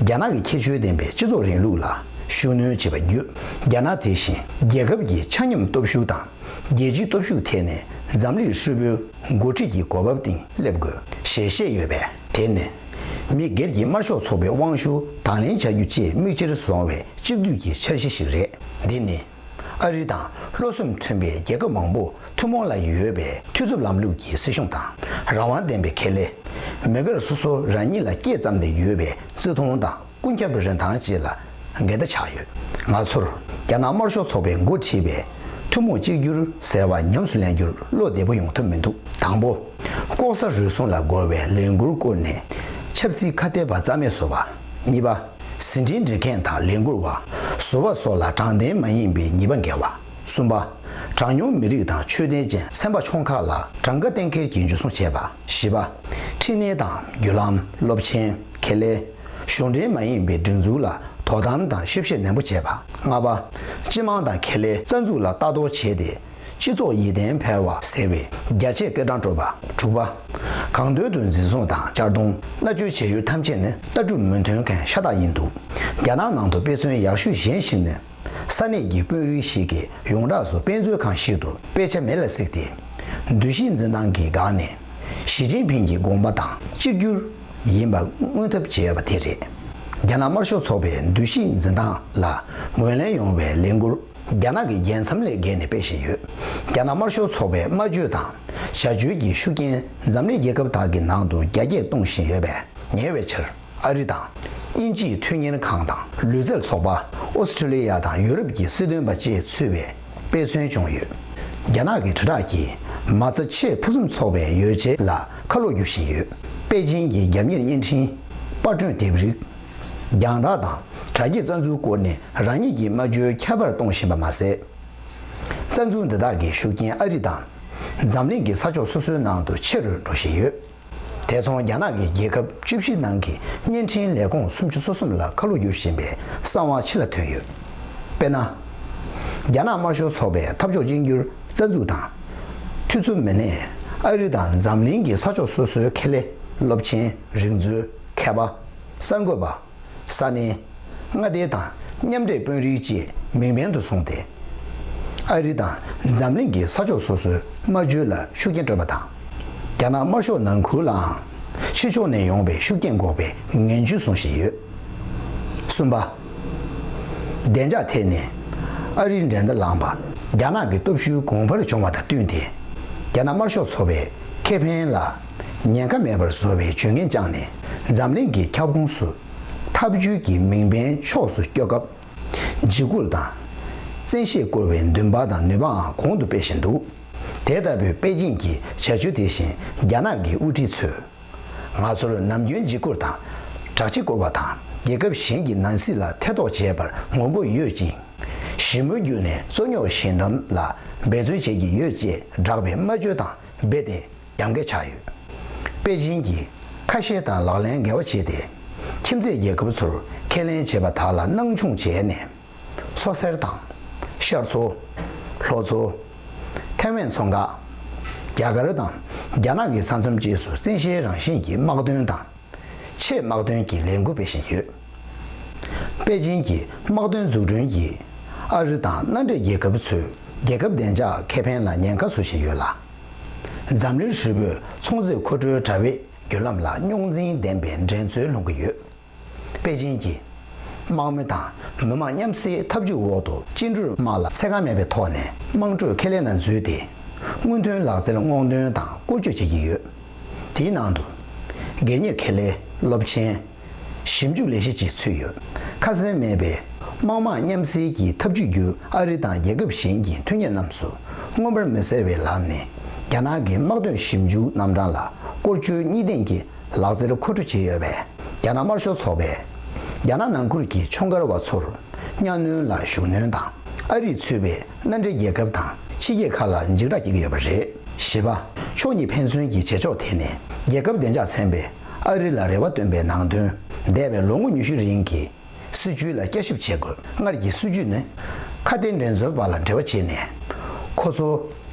རྒྱ་ནག་གི་ཁྱད་ཆོས་ལྡན་པའི་སྤྱི་ཚོགས་རིང་ལུགས་ལ་ཤུགས་སྣོན་བྱས་པ་བརྒྱུད། རྒྱ་ནག་དེ་བཞིན་རྒྱལ་ཁབ་ཀྱི་ཆ་སྙོམས་སྟོབས་ཤུགས་དང་། རྒྱལ་སྤྱིའི་སྟོབས་ཤུགས་ཐད་ནས་འཛམ་གླིང་ཧྲིལ་པོའི་འགོ་ཁྲིད་ཀྱི་གོ་བབ་སྟེང་སླེབས་དགོས་ཞེས་བཤད་ཡོད་པས། དེ་ནི་མི་སྒེར་གྱི་དམར་ཤོག་ཚོགས་པའི་དབང་ཤུགས་དང་ལེན་བྱ་རྒྱུ་བཅས་མིག་ཆེར་བཟུང་བའི་གཅིག་སྡུད་ཀྱི་འཆར་གཞི་ཞིག་རེད། འདི་ནི་ཨ་རི་དང་བློ་སེམས་མཐུན་པའི་རྒྱལ་ཁབ་མང་པོ་ཐུན་མོང་ལ་ཡོད་པའི་འཐུས་ཚབ་ལམ་ལུགས་ཀྱི་སྲིད་གཞུང་དང་། རང་དབང་ལྡན་པའི་ཁེ་ལས། མི་སྒེར་སོ་སོ་རང་ཉིད་ལ་སྐྱེས་ཙམ་ནས་ཡོད་པའི་བརྩི་མཐོང་དང་། ཀུན་ཁྱབ་རིན་ཐང་བཅས་ལ་འགལ་ཟླ་ཆགས་ཡོད། ང་ཚོར་རྒྱ་ནག་དམར་ཤོག་ཚོགས་པས་འགོ་ཁྲིད་པའི་ཐུན་མོང་གཅིག་གྱུར་ཟེར་བ་ཉམས་སུ་ལེན་རྒྱུར་བློ་བདེ་པོ་ཡོང་ཐབས་མི་འདུག། དང་པོ། ལྐོག་ཟ་རུལ་སུངས་ལ་རྒོལ་བའི་ལས་འགུལ་བསྐོར་ནས་ཆབ་སྲིད་ཁ་གཏད་པ་རྩ་མེད་བཟོ་བ། གཉིས་པ། ཟིན་བྲིས་འབྲི་མཁན་དང་ལས་འགུལ་བ། བཟོ་བ་སོགས་ལ་དྲང་བདེན་མ་ཡིན་པའི་ཉེས་པ་འགེལ་བ། གསུམ་པ། གྲངས་ཉུང་མི་རིགས་དང་ཆོས་ལྡན་ཅན་ཚན་པ་ཆུང་ཁག་ལ་གྲངས་ཀ་གཏན་འཁེལ་གྱིས་འཇུ་བཟུང་བྱས་པ། བཞི་པ། འཕྲིན་ལས་དང་བརྒྱུད་ལམ། སློབ་ཆེན། ཁེ་ལས། གཞུང་འབྲེལ་མ་ཡིན་པའི་སྒྲིག་འཛུགས་ལ་དོ་དམ་དང་ཞིབ་བཤེར་ནན་པོ་བྱས་པ། ལྔ་པ། སྤྱི་དམངས་དང་ཁེ་ལས་རྩ་འཛུགས་ལ་ལྟ་རྟོག་བྱས་ཏེ། སྤྱི་ཚོགས་ཡིད་བརྟན་འཕེར་བ་ཟེར་བའི་རྒྱ་ཆེའི་སྐད་གྲགས་སྤྲོད་པ། དྲུག་པ། གང་འདོད་དུ་འཛིན་བཟུང་དང་གཅར་རྡུང་། མནར་གཅོད་བྱེད་ཡུལ་ཐམས་ཅད་ནི་ལྟ་གྲུབ་མོས་མཐུན་མཁན་ཤ་སྟག་ཡིན་འདུག། རྒྱ་ནག་ནང་དུ་དཔེ་མཚོན་ཡག་ཤོས་གཞན་ཞིག་ནི། ས་གནས་ཀྱི་དཔོན་རིགས་ཤིག་གིས་ཡོངས་གྲགས་སུ་དཔེ་མཛོད་ཁང་ཞིག་ཏུ་དཔེ་ཆ་མེ་ལ་བསྲེགས་ཏེ། འདུ་ཤེས་འཛིན་སྟངས་ཀྱི་སྒང་ནས། ཞི་ཅིན་ཕིང་གི་དགོངས་པ་དང་གཅིག་གྱུར་ཡིན་པ་མངོན་ཐབས་བྱས་པ་དེ་རེད། རྒྱ་ནག་དམར་ཤོག་ཚོགས་པའི་འདུ་ཤེས་འཛིན་སྟངས་ལ་ངོས་ལེན་ཡོང་བའི་ལས་འགུལ། རྒྱ་ནག་གི་རྒྱལ་མཚམས་ལས་བརྒལ་ནས་སྤེལ་བཞིན་ཡོད། རྒྱ་ནག་དམར་ཤོག་ཚོགས་པའི་སྨྲ་བརྗོད་དང་བྱ་སྤྱོད་ཀྱི་ཤུགས་རྐྱེན་འཛམ་གླིང་རྒྱལ་ཁབ་དག་གི་ནང་དུ་རྒྱ་སྐྱེད་གཏོང་བཞིན་ཡོད་པས། ཉེ་བའི་ཆར། ཨ་རི་དང་། དབྱིན་ཇིའི་མཐུན་གཉེར་ཁང་དང་ལུས་རྩལ་ཚོགས་པ། ཨོ་སི་ཁྲུ་ལི་ཡ་དང་ཡུ་རོབ་ཀྱི་སྲིད་དོན་པ་བཅས་ཚུད་པའི་དཔེ་མཚོན་བྱུང་ཡོད། རྒྱ་ནག་གི་དྲིལ་བསྒྲགས་ཀྱིས་མ་རྩ་ཆེས་ཕུན་སུམ་ཚོགས་པའི་ཡོ་བྱད་ལ་ཁ་ལོ་བསྒྱུར་བཞིན་ཡོད། པེ་ཅིན་གྱི་རྒྱབ་གཉེར་བརྙན་འཕྲིན། པར་སྐྲུན་དེབ་རིགས། རྒྱང་བསྒྲགས་དང་དྲ་རྒྱའི་རྩ་འཛུགས་བསྐོར་ནས་རང་ཉིད་ཀྱི་སྨྲ་བརྗོད་ཁྱད་པར་གཏོང་བཞིན་པ་མ་ཟད། རྩ་འཛུགས་འདི་དག་གི་ཤུགས་རྐྱེན་ཨ་རི་དང་། འཛམ་གླིང་གི་ས་ཕྱོགས་སོ་སོའི་ནང་དུ་ཆེ་རུ་འགྲོ་བཞིན་ཡོད། དེ་མཚུངས་རྒྱ་ནག་གི་རྒྱལ་ཁབ་བཅུ་བཞི་ནང་གི་བརྙན་འཕྲིན་ལས་ཁུངས་སུམ་ཅུ་སོ་གསུམ་ལ་ཁ་ལོ་བསྒྱུར་བཞིན་པའི་གསང་བ་ཕྱི་ལ་ཐོན་ཡོད། དཔེར་ན། རྒྱ་ནག་དམར་ཤོག་ཚོགས་པའི་འཐབ་ཕྱོགས་གཅིག་གྱུར་རྩ་འཛུགས་དང་། འཐུས་ཚབ་མི་སྣས་ཨ་རི་དང་འཛམ་གླིང་གི་ས་ཕྱོགས་སོ་སོའི་ཁེ་ལས་ སློབ་ཆེན། རིག་མཛོད། མཁས་པ། གསར་འགོད་པ། ས་གནས། མངའ་སྡེ་དང་མཉམ་འབྲེལ་དཔོན་རིགས་བཅས་མིང་འབེན་དུ་བཟུང་སྟེ། ཨ་རི་དང་འཛམ་གླིང་གི་ས་ཕྱོགས་སོ་སོའི་སྨྲ་བརྗོད་ལ་ཤུགས་རྐྱེན་སྤྲོད་པ་དང་། རྒྱ་ནག་དམར་ཤོག་ནང་ཁུལ་ལའང་ཕྱི་ཕྱོགས་ནས་ཡོང་བའི་ཤུགས་རྐྱེན་འགོག་པའི་ངན་ཇུས་བཟུང་བཞིན་ཡོད། གསུམ་པ། བདེ་འཇགས་ཐད་ནས་ཨ་རིའི་འགྲན་ཟླ་ལངས་པ། རྒྱ་ནག་གི་སྟོབས་ཤུགས་གོང་འཕེལ་བྱུང་བ་དང་བསྟུན་ཏེ། རྒྱ་ནག་དམར་ཤོག་ཚོགས་པའི་ཁེ་ཕན་ལ་ཉེན་ཁ་མེད་པར་བཟོ་བའི་ཇུས་ངན་བཅངས་ནས། འཛམ་གླིང་གི་ཁྱབ་ཁོངས་སུ་ཐབས་ཇུས་ཀྱི་མིང་འབེན་ཕྱོགས་སུ་སྐྱོད་སྐབས། འཇིགས་སྐུལ་དང་། བཙན་ཤེད་བསྐུར་བའི་འདུན་པ་དང་ནུས་པའང་གོང་དུ་སྤེལ་བཞིན་འདུག། དེ་ལྟ་བུའི་པེ་ཅིང་གི་བྱ་སྤྱོད་དེ་བཞིན་རྒྱ་ནག་གི་དབུ་ཁྲིད་ཚོས། ང་ཚོར་ནམ་རྒྱུན་འཇིགས་སྐུལ་དང་དྲག་ཆས་བསྐུར་བ་དང་། རྒྱལ་ཁབ་གཞན་གྱི་ནང་སྲིད་ལ་ཐེ་གཏོགས་བྱས་པར་ངོ་རྒོལ་ཡོད་ཅིང་། ཞི་མོལ་བརྒྱུད་ནས་རྩོད་རྙོག་ཞི་འདུམ་ལ་འབད་བརྩོན་བྱེད་ཀྱི་ཡོད་ཅེས་བསྒྲགས་པའི་སྨྲ་བརྗོད་དང་རྦད་དེ་ཡ་མཚན་ཆགས་ཡོད། པེ་ཅིང་གིས་ཁ་ཞེ་དང་ལག་ལེན་འགལ་བ་བྱས་ཏེ། ཁྱིམ་མཚེས་རྒྱལ་ཁབ་ཚོར་ཁས་ལེན་བྱས་པ་དག་ལ་སྣང་ཆུང་བྱས་ནས། མཚོ་གསེར་དང་། ཤར་མཚོ། ལྷོ་མཚོ། ཐའེ་ཝན་མཚོ་འགག། རྒྱ་གར་དང་རྒྱ་ནག་གི་ས་མཚམས་བཅས་སུ་བཙན་ཤེད་རང་བཞིན་གྱི་དམག་དོན་དང་། ཆེས་དམག་དོན་གྱི་ལས་འགུལ་སྤེལ་བཞིན་ཡོད། པེ་ཅིང་གི་དམག་དོན་འཛུགས་སྐྲུན་གྱིས་ཨ་རི་དང་མནའ་འབྲེལ་རྒྱལ་ཁབ་ཚོའི་རྒྱལ་ཁབ་བདེ་འཇགས་ཁེ་ཕན་ལ་ཉེན་ཁ་བཟོ་བཞིན་ཡོད་ལ། འཛམ་གླིང་ཧྲིལ་པོའི་ཚོང་རྫས་མཁོ་སྤྲོད་དྲ་བའི་བརྒྱུད་ལམ་ལ་རྙོག་འཛིང་ལྡན་པའི་འགྲན་རྩོད་སློང་གི་ཡོད། པེ་ཅིང་གིས་དམག་མི་དང་མི་དམངས་མཉམ་བསྲེས་ཐབས་ཇུས་འོག་ཏུ་བཅིངས་འགྲོལ་དམག་ལ་འཚེ་ཁ་མེད་པའི་ཐོག་ནས་དམངས་ཁྲོད་ཁེ་ལས་ནང་འཛུལ་ཏེ། སྔོན་ཐོན་ལག་རྩལ་སྔོག་འདོན་དང་བཀོལ་སྤྱོད་བྱེད་ཀྱི་ཡོད། དེའི་ནང་དུ། སྒེར་གཉེར་ཁེ་ལས། སློབ་ཆེན། ཞིབ་འཇུག་ལས་གཞི་བཅས་ཚུད་ཡོད། ཁ་གསལ་མེད་པའི་དམག་དམངས་མཉམ་བསྲེས་ཀྱི་ཐབས་ཇུས་བརྒྱུད། ཨ་རི་དང་རྒྱལ་ཁབ་གཞན་གྱི་མཐུན་རྐྱེན་རྣམས་སུ་མངོན་པར་མི་གསལ་བའི་ལམ་ནས་རྒྱ་ནག་གི་དམག་དོན་ཞིབ་འཇུག་རྣམ་གྲངས་ལ་སྐོར་སྐྱོད་གཉིས་ལྡན་གྱི་ལག་རྩལ་མཁོ་སྤྲོད་བྱས་ཡོད་པས། རྒྱ་ནག་དམར་ཤོག་ཚོགས་པས་རྒྱ་ནག་ནང་ཁུལ་གྱི་ཆུང་མཁར་བ་ཚོར་གཉའ་གནོན་ལ་ཤུགས་སྣོན་དང་། ཨ་རིས་ཚུད་པའི་མནའ་འབྲེལ་རྒྱལ་ཁབ་དང་ཕྱི་རྒྱལ་ཁག་ལ་འཇིགས་སྐྲག་སྐྱེ་གི་ཡོད་པ་རེད། བཞི་པ། ཕྱོགས་གཉིས་ཕན་ཚུན་གྱི་བྱེད་ཕྱོགས་དེ་ནི་རྒྱལ་ཁབ་བདེ་འཇགས་ཚན་པས་ཨ་རི་ལ་རེ་བ་བཏོན་པའི་ནང་དོན། འདས་པའི་ལོ་ངོ་ཉི་ཤུ་རིང་གི་སྲིད་བྱུས་ལ་བསྐྱར་ཞིབ་བྱེད་དགོས། སྔར་གྱི་སྲིད་བྱུས་ནི། ཁ་གཏད་འགྲན་རྩོད་པ་ལ་འབྲེལ་བ་བྱས་ནས། ཁོ་ཚོ་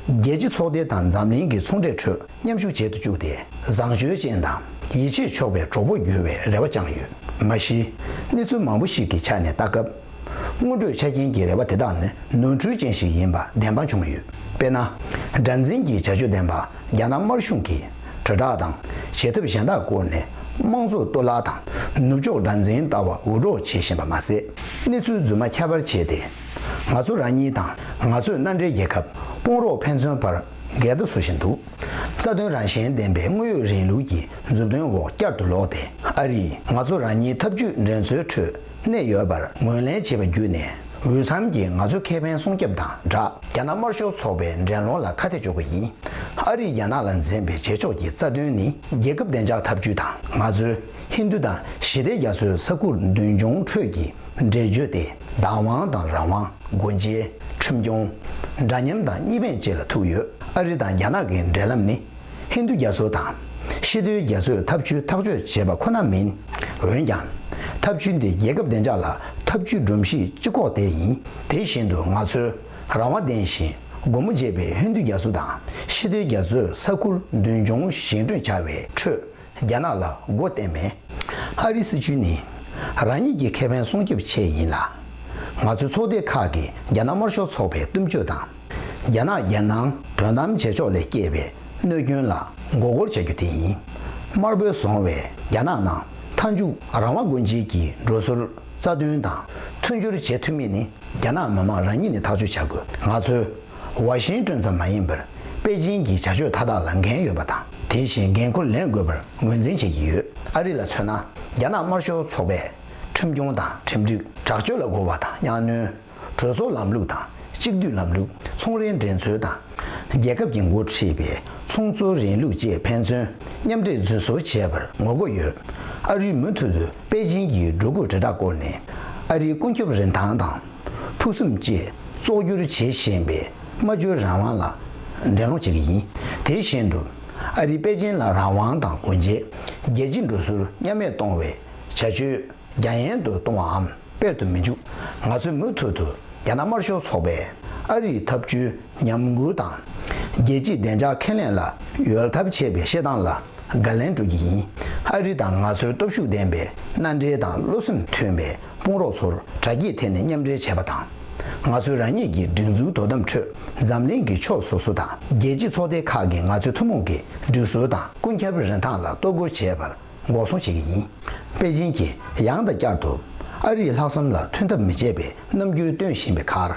རྒྱལ་སྤྱི་ཚོགས་སྡེ་དང་འཛམ་གླིང་གི་ཚོང་འབྲེལ་ཁྲོད་མཉམ་ཞུགས་བྱེད་དུ་བཅུག་སྟེ། བཟང་སྤྱོད་ཅན་དང་ཡིད་ཆེས་ཆོག་པའི་གྲོགས་པོར་འགྱུར་བའི་རེ་བ་བཅངས་ཡོད། མ་གཞི། གནས་ཚུལ་མང་པོ་ཞིག་གི་ཆ་ནས་ལྟ་སྐབས། སྔོན་འགྲོའི་ཆ་རྐྱེན་གྱི་རེ་བ་དེ་དག་ནི་ནོར་འཁྲུལ་ཅན་ཞིག་ཡིན་པ་བདེན་དཔང་བྱུང་ཡོད། དཔེར་ན། དགྲར་འཛིན་གྱི་བྱ་སྤྱོད་ལྡན་པ་རྒྱ་ནག་དམར་གཞུང་གིས་དྲིལ་བསྒྲགས་དང་བྱེད་ཐབས་གཞན་དག་བཀོལ་ནས་དམངས་གཙོ་གཏོར་བརླག་དང་ནུབ་ཕྱོགས་དགྲར་འཛིན་ལྟ་བ་འུར་སྒྲོག་བྱེད་བཞིན་པ་མ་ཟད། གནས་ཚུལ་རྫུན་མ་ཁྱབ་པར་བྱས་ཏེ། ང་ཚོ་རང་ཉིད་དང་ང་ཚོའི་མནའ་འབྲེལ་རྒྱལ་ཁབ་དཔུང་རོགས་ཕན་ཚུན་བར་འགལ་ཟླ་བཟོ་བཞིན་འདུག། རྩ་དོན་རང་བཞིན་ལྡན་པའི་དངོས་ཡོད་རིང་ལུགས་ཀྱི་མཛུབ་སྟོན་འོག་བསྐྱར་དུ་ལོག་སྟེ། ཨ་རིས་ང་ཚོ་རང་ཉིད་འཐབ་ཇུས་འགྲན་རྩོད་ཁྲོད་གནས་ཡོད་པར་ངོས་ལེན་བྱས་པ་བརྒྱུད་ནས། འོས་འཚམ་གྱིས་ང་ཚོའི་ཁེ་ཕན་སྲུང་སྐྱོབ་དང་སྦྲགས། རྒྱ་ནག་དམར་ཤོག་ཚོགས་པའི་འགྲན་སློང་ལ་ཁ་གཏད་གཅོག་དགོས་ཡིན། ཨ་རིས་རྒྱ་ནག་ལ་འཛིན་པའི་བྱེད་ཕྱོགས་ཀྱི་རྩ་དོན་ནི། རྒྱལ་ཁབ་བདེ་འཇགས་ཐབས་ཇུས་དང་། ང་ཚོའི་ཧིན་རྡུ་དང་ཞི་བདེ་རྒྱ་མཚོའི་ས་ཁུལ་མདུན་ལྗོངས་ཁྲོད་ཀྱི་འགྲེལ་བརྗོད་དེ། བདག་དབང་དང་རང་དབང་། སྒོ་འབྱེད། ཁྲིམས་སྐྱོང་། འདྲ་མཉམ་དང་གཉིས་ཕན་བཅས་ལ་ཐུག་ཡོད། ཨ་རི་དང་རྒྱ་ནག་གི་འབྲེལ་ལམ་ནི། ཧིན་རྡུ་རྒྱ་མཚོ་དང་། ཤི་དོལ་རྒྱ་མཚོའི་འཐབ་ཇུས་ཐག་གཅོད་བྱས་པ་ཁོ་ན་མིན། འོན་ཀྱང་། འཐབ་ཇུས་འདི་རྒྱལ་ཁབ་བདེ་འཇགས་ལ་འཐབ་ཇུས་སྒྲོམ་གཞི་གཅིག་ཁོག་དེ་ཡིན། དེ་བཞིན་དུ་ང་ཚོའི་རང་དབང་ལྡན་ཞིང་སྒོ་མོ་འབྱེད་པའི་ཧིན་རྡུ་རྒྱ་མཚོ་དང་ཤི་དོལ་རྒྱ་མཚོའི་ས་ཁུལ་མདུན་ལྗོངས་བཞེངས་སྐྲུན་བྱ་བའི་ཁྲོད། རྒྱ་ནག་ལ་མགོ་བསྟན་མེད། ཨ་རིའི་སྲིད་བྱུས་ནི། རང་ཉིད་ཀྱི་ཁེ་ཕན་སྲུང་སྐྱོབ་ཆེད་ཡིན་ལ། ང་ཚོའི་ཚོགས་སྡེ་ཁག་གིས་རྒྱ་ནག་དམར་ཤོག་ཚོགས་པའི་གཏུམ་སྤྱོད་དང་། རྒྱ་ནག་རྒྱལ་ནང་དོ་དམ་བྱེད་ཕྱོགས་ལས་སྐྱེས་པའི་གནོད་སྐྱོན་ལ་མགོ་སྐོར་བྱ་རྒྱུ་དེ་ཡིན། དམར་པོས་བཟུང་བའི་རྒྱ་ནག་ནང་མཐའ་མཇུག་རང་དབང་སྒོ་འབྱེད་ཀྱི་འགྲོ་སོང་རྩ་དོན་དང་མཐུན་སྦྱོར་བྱེད་ཐུབ་མིན་ནི། རྒྱ་ནག་མི་དམངས་རང་ཉིད་ནས་ཐག་གཅོད་བྱ་དགོས། ང་ཚོས་ཝ་ཤིང་ཏོན་ཙམ་མ་ཡིན་པར་པེ་ཅིང་གི་བྱ་སྤྱོད་མཐའ་དག་ལ་འགན་ཡོད་པ་དང་། དེ་བཞིན་འགན་ཁུར་ལེན་དགོས་པར་ངོས་འཛིན་བྱེད་ཀྱི་ཡོད། ཨ་རི་ལ་མཚོན་ན། རྒྱ་ནག་དམར་ཤོག་ཚོགས་པས་ཁྲིམས་སྐྱོང་དང་ཁྲིམས་སྒྲིག་དྲག་སྤྱོད་ལ་རྒོལ་བ་དང་གཉའ་གནོན། གྲོས་ཚོགས་ལམ་ལུགས་དང་གཅིག་སྡུད་ལམ་ལུགས། ཚོང་རའི་འགྲན་རྩོད་དང་། རྒྱལ་ཁབ་ཀྱི་འགོ་ཁྲིད་པའི་ཚོང་གཙོའི་རིང་ལུགས་བཅས་ཕན་ཚུན་མཉམ་འབྲེལ་འཛུལ་སོར་བྱས་པར་ངོ་རྒོལ་ཡོད། ཨ་རིས་མུ་མཐུད་དུ་པེ་ཅིང་གི་སྒྲོ་སྐུར་དྲིལ་བསྒྲགས་སྐོར་ནས། ཨ་རིའི་ཀུན་ཁྱབ་རིན་ཐང་དང་། ཕུགས་བསམ་བཅས་བཙོག་འགྱུར་བྱེད་བཞིན་པའི་སྨྲ་བརྗོད་རང་དབང་ལ་འགྲན་སློང་བྱེད་ཀྱི་ཡིན། དེ་བཞིན་དུ། ཨ་རིས་པེ་ཅིང་ལ་རང་དབང་དང་སྒོ་འབྱེད། རྒྱལ་སྤྱིའི་འགྲོ་སོང་མཉམ་མེད་གཏོང་བའི་བྱ་སྤྱོད་རྒྱ་ཡན་དུ་གཏོང་བའམ་སྤེལ་དུ་མི་འཇུག། ང་ཚོས་མུ་མཐུད་དུ་རྒྱ་ནག་དམར་ཤོག་ཚོགས་པས་ཨ་རིའི་ཐབས་ཇུས་ཉམས་རྒུད་དང་། རྒྱལ་སྤྱིའི་བདེ་འཇགས་ཁས་ལེན་ལ་འོས་ཐབས་བྱེད་པའི་བཤད་སྟངས་ལ་ བཀའ་ལན་སྤྲོད་ཀྱི་ཡིན། ཨ་རི་དང་ང་ཚོའི་སྟོབས་ཤུགས་ལྡན་པའི་མནའ་འབྲེལ་དང་བློ་སེམས་མཐུན་པའི་དཔུང་རོགས་ཚོར་དྲ་རྒྱའི་ཐད་ནས་མཉམ་འབྲེལ་བྱས་པ་དང་། ང་ཚོའི་རང་ཉིད་ཀྱི་སྒྲིག་འཛུགས་དོ་དམ་ཁྲོད་འཛམ་གླིང་གི་ཕྱོགས་སོ་སོ་དང་རྒྱལ་སྤྱིའི་ཚོགས་སྡེ་ཁག་གིས་ང་ཚོའི་ཐུན་མོང་གི་སྒྲིག་སྲོལ་དང་ཀུན་ཁྱབ་རིན་ཐང་ལ་གཏོར་རྒོལ་བྱས་པར་འགོག་སྲུང་བྱེད་ཀྱི་ཡིན། པེ་ཅིན་གྱིས་ཡང་དང་བསྐྱར་དུ་ཨ་རིའི་ལྷག་བསམ་ལ་མཐུན་ཐབས་མི་བྱེད་པའི་རྣམ་འགྱུར་སྟོན་བཞིན་པའི་ཁར།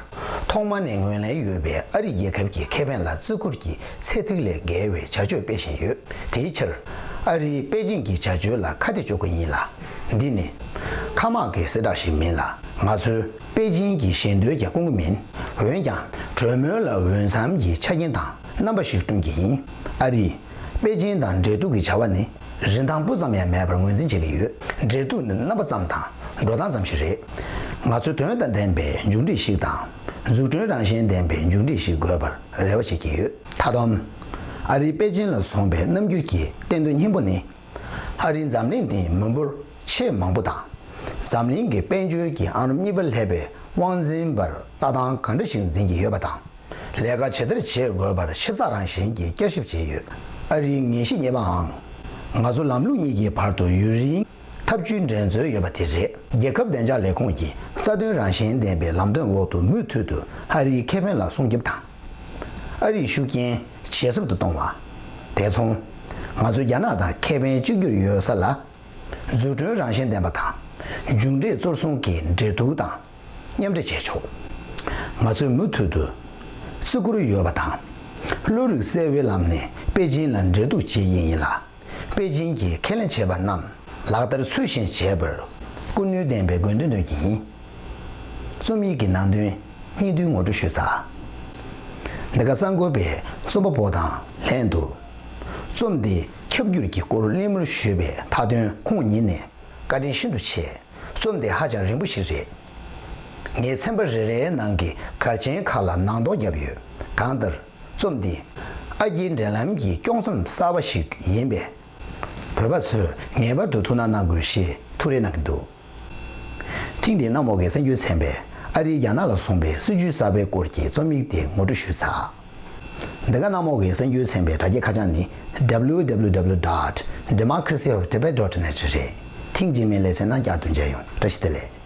ཐོག་མ་ནས་ངོས་ལེན་ཡོད་པའི་ཨ་རི་རྒྱལ་ཁབ་ཀྱི་ཁེ་ཕན་ལ་བརྩི་བཀུར་གྱི་ཚད་ཐིག་ལས་བརྒལ་བའི་བྱ་སྤྱོད་སྤེལ་བཞིན་ཡོད། དེའི་ཕྱིར། ཨ་རིས་པེ་ཅིན་གྱི་བྱ་སྤྱོད་ལ་ཁ་གཏད་གཅོག་གི་ཡིན་ལ། འདི་ནི་ཁ་དམག་གི་གསལ་བསྒྲགས་ཤིག་མིན་ལ། ང་ཚོས་པེ་ཅིན་གྱི་ཞེ་འདོད་ཀྱང་སྐོང་གི་མིན། འོན་ཀྱང་གྲོས་མོལ་ལ་འོས་འཚམ་གྱི་ཆ་རྐྱེན་དང་རྣམ་པ་ཞིག་བསྐྲུན་གྱི་ཡིན། ཨ་རིས་པེ་ཅིན་དང་འབྲེལ་གཏུག་གི་བྱ་བ་ནི་རིན་ཐང་སྤུ་ཙམ་ཡང་མེད་པར་ངོས་འཛིན་བྱེད་ཀྱི་ཡོད། འབྲེལ་གཏུག་ནི་རྣམ་པ་ཙམ་དང་འགྲོ་སྟངས་ཙམ་ཞིག་རེད། ང་ཚོས་དོན་དང་ལྡན་པའི་མཇུག་འབྲས་ཤིག་དང་། འཛུགས་སྐྲུན་རང་བཞིན་ལྡན་པའི་མཇུག་འབྲས་ཤིག་དགོས་པར་རེ་བ་བྱེད་ཀྱི་ཡོད། མཐའ་སྡོམ། ཨ་རིས་པེ་ཅིན་ལ་བཟུང་བའི་རྣམ་འགྱུར་གྱི་བསྟན་དོན་སྙིང་པོ་ནི། ཨ་རིས་འཛམ་གླིང་འདིའི་མི་འབོར་ཆེས་མང་པོ་དང་། འཛམ་གླིང་གི་དཔལ་འབྱོར་གྱི་ཨང་རིམ་གཉིས་པར་སླེབས་པའི་དབང་འཛིན་པར་ལྟ་སྟངས་ག་འདྲ་ཞིག་འཛིན་གྱི་ཡོད་པ་དང་། ལས་ཀ་ཇི་ལྟར་བྱེད་དགོས་པར་ཞིབ་ཚགས་རང་བཞིན་གྱིས་བསྐྱར་ཞིབ་བྱས་ཡོད། ཨ་རིའི་ངེས་ཤེས་གཉིས་པའང་། ང་ཚོ་ལམ་ལུགས་གཉིས་ཀྱི་བར་དུ་ཡུན་རིང་ཐབས་ཇུས་འགྲན་རྩོད་ཡོད་པ་དེ་རེད། རྒྱལ་ཁབ་བདེ་འཇགས་ལས་ཁུངས་ཀྱི་རྩ་དོན་རང་བཞིན་ལྡན་པའི་ལམ་སྟོན་འོག་ཏུ་མུ་མཐུད་དུ་ཨ་རིའི་ཁེ་ཕན་ལ་སྲུང་སྐྱོབ་དང་། ཨ་རིའི་ཤུགས་རྐྱེན་ཇེ་ཟབ་ཏུ་གཏོང་བ། དེ་མཚུངས། ང་ཚོ་རྒྱ་ནག་དང་ཁེ་ཕན་གཅིག་གྱུར་ཡོད་ས་ལ། འཛུགས་སྐྲུན་རང་བཞིན་ལྡན་པ་དང་། མཇུག་འབྲས་གཙོར་བཟུང་གི་འབྲེལ་གཏུག་དང་མཉམ་འབྲེལ་བྱས་ཆོག་ང་ཚོས་མུ་མཐུད་དུ་བརྩི་བཀུར་ཡོད་པ་དང་། བློ་རིག་གསལ་བའི་ལམ་ནས་པེ་ཅིན་ལ་འབྲེལ་གཏུག་བྱེད་ཀྱི་ཡིན་ལ། པེ་ཅིན་གྱིས་ཁས་ལེན་བྱས་པ་རྣམས་ལག་བསྟར་ཚུལ་བཞིན་བྱེད་པར་ཀུན་ནུས་ལྡན་པའི་དགོས་འདུན་འདོན་གྱི་ཡིན། རྩོམ་ཡིག་གི་ནང་དོན་སྙིང་བསྡུས་ངོ་སྤྲོད་ཞུས་ཚར། འདི་ག་གསར་འགོད་པས་རྩོམ་པ་པོ་དང་ལྷན་དུ། རྩོམ་འདི་ཁྱབ་བསྒྱུར་གྱི་སྐོར་གླེང་མོལ་ཞུས་པའི་མཐའ་དོན་ཁོང་ཉིད་ནས་བཀའ་དྲིན་ཤིན་ཏུ་ཆེ། རྩོམ་འདི་ཧ་ཅང་རིང་པོ་ཞིག་རེད། ངས་ཚན་པ་རེ་རེའི་ནང་གི་གལ་ཆེན་ཁག་ལ་ནང་དོག་བརྒྱབ་ཡོད། གང་ལྟར། རྩོམ་འདི་ཨ་རྒྱའི་འབྲེལ་ལམ་གྱི་དཀྱོག་མཚམས་གསར་པ་ཞིག་ཡིན་པས། བོད་པ་ཚོས་ངེས་པར་དུ་ཐུགས་སྣང་གནང་དགོས་ཞེས་ཐུགས་རེ་གནང་གི་འདུག་ཐེངས་འདིའི་གནམ་འོག་གི་གསར་འགྱུར་ཚན་པས་ཨ་རིས་རྒྱ་ནག་ལ་བཟུང་བའི་སྲིད་བྱུས་གསར་པའི་སྐོར་གྱི་རྩོམ་ཡིག་དེ་ངོ་སྤྲོད་ཞུས་ཚར། འདི་ག་གནམ་འོག་གི་གསར་འགྱུར་ཚན་པའི་དྲ་རྒྱའི་ཁ་བྱང་ནི། www.democracyofTibet.net རེད། ཐེངས་རྗེས་མའི་ལེ་ཚན་ནང་བསྐྱར་དུ་མཇལ་ཡོང་། བཀྲ་ཤིས་བདེ་ལེགས།